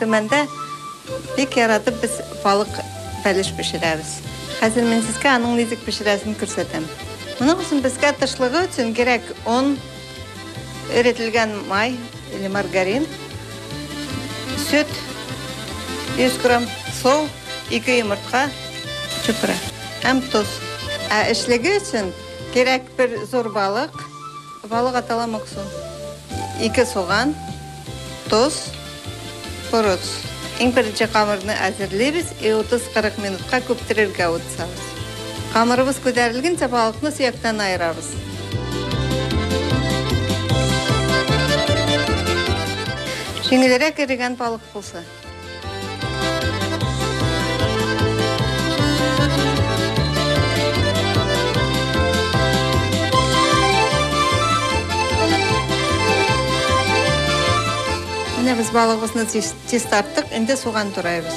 Төмәндә бик яратып без балык бәлеш пешерәбез. Хәзер мин сезгә аның ничек пешерәсен күрсәтәм. Моның өчен безгә тышлыгы өчен кирәк он, эретелгән май или маргарин, сөт 100 грамм, су, 2 йомырка, чупра һәм тоз. Ә эчлеге өчен кирәк бер зур балык, балык атала муксун, 2 суган, тоз, борыч. Иң беренче камырны әзерлибез и 30-40 минутка күптерергә утсабыз. Камырыбыз күтәрелгәнчә балыкны сөяктән аерабыз. Җиңелрәк эрегән балык булса. Менә без балыгыбызны чистарттык, инде суган турайбыз.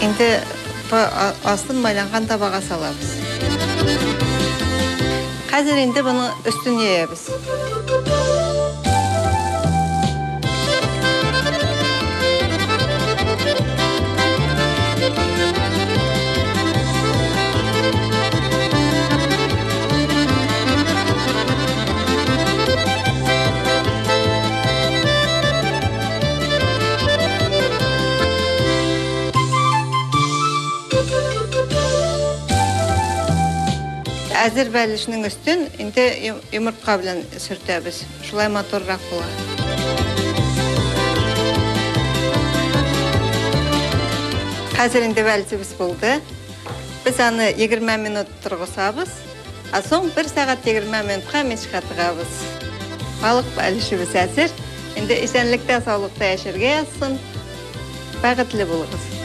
Инде астын майланган табага салабыз. Хәзер инде моның өстен яябыз. Әзер бәлешнең өстен инде йомырка белән сөртәбез. Шулай матуррак була. Хәзер инде бәлешебез булды. Без аны 20 минут торгызабыз. Ә соң 1 сәгать 20 минутка мичкә тыгабыз. Балык бәлешебез әзер. Инде исәнлектә, саулыкта яшәргә язсын. Бәхетле булыгыз.